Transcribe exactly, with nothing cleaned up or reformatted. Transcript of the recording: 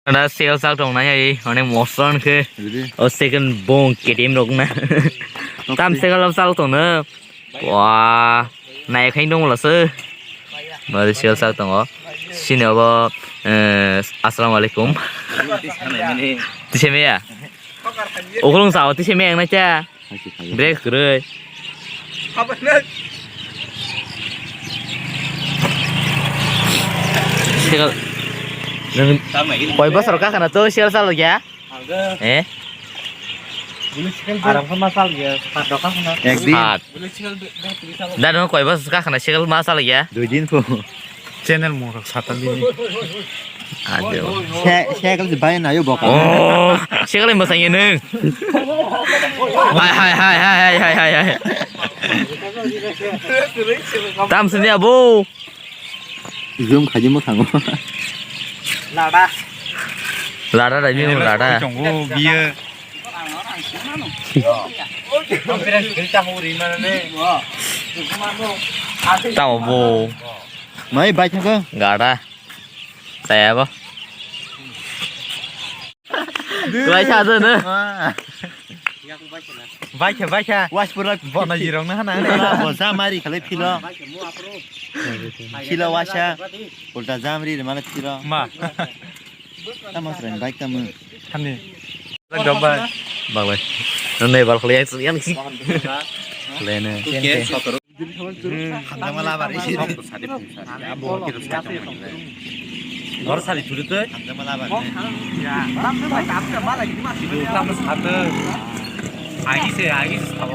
Ada sel sak tong nai ai, onek moson khe. Jadi? O second bong K T M rok na. Tam sel sak tong na. Wah, nai khain dong la se. Mari sel sak tong o. Sini abo, eh, assalamu alaikum. Tise me ya? Okolong sa o tise me yang na cha. Brake kwrwi. Sikal. Nwng koi bosor kakhana to sikal chalo ya? Eh? Aram khe ma chalo ya, sat rok kakhana. Ekdin. Sat. Da nwng koi bosor kakhana sikal ma chalo ya? Dui din pho. Channel mung rok satan bini. Ajo. Se, se kali bai na yo boka. Oh, se kali masang ini. Hai, hai, hai. Tam sini abu. Zoom khaji mo thango. Lada. Lada dai mi lada. Chongo biye. Tamo bo. Mai bai thangkha. Gada. Saya apa? Lai sa tu na. Bai kha, bai kha. Was pura bona jirong na hana. Bo sa mari khalai philo. Philo wasa. Ulta jam ri mane philo. Ma. Tamo sren bike tamo. Hani. Jobbai. Bye bye. Nang nei bal khalai yang yang si. Lene. Hamjama labar isi. Abo kito sa tong ni. Nor sari thuru te. Hamjama labar. Kito tamo sa te. Agi se, agi se sabo.